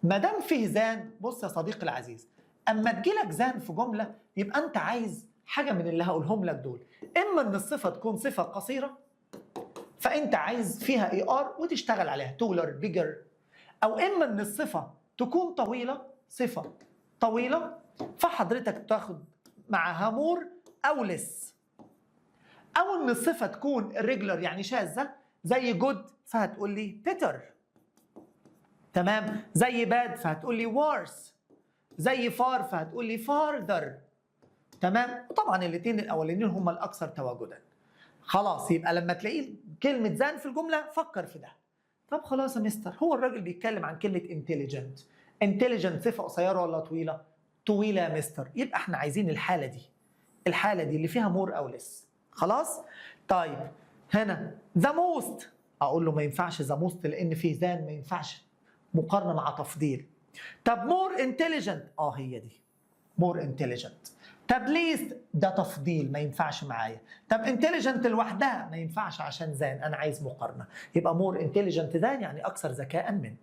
ما دام فيه than، بص يا صديقي العزيز، اما تجيلك than في جملة يبقى انت عايز حاجة من اللي هقولهم لك دول: اما ان الصفة تكون صفة قصيرة فانت عايز فيها er وتشتغل عليها، taller، bigger، او اما ان الصفة تكون طويله، صفة طويلة فحضرتك تاخد معاها more او less، او ان الصفة تكون irregular يعني شاذة زي good فهتقول لي better، تمام؟ زي bad فهتقول لي worse، زي far فهتقول لي farther، تمام؟ وطبعا الاثنين الاولانيين هم الاكثر تواجدا. خلاص، يبقى لما تلاقي كلمة than في الجملة فكر في ده. طب خلاص يا مستر، هو الراجل بيتكلم عن كلمة intelligent. intelligent صفة قصيرة ولا طويله؟ طويلة يا مستر. يبقى احنا عايزين الحالة دي، الحالة دي اللي فيها more او less. خلاص. طيب، هنا the most، اقول له ما ينفعش the most لان فيه than، ما ينفعش مقارنة مع تفضيل. طب more intelligent، اه هي دي more intelligent. طب least ده تفضيل، ما ينفعش معايا. طب intelligent لوحدها ما ينفعش عشان than، انا عايز مقارنه. يبقى more intelligent than يعني اكثر ذكاء من.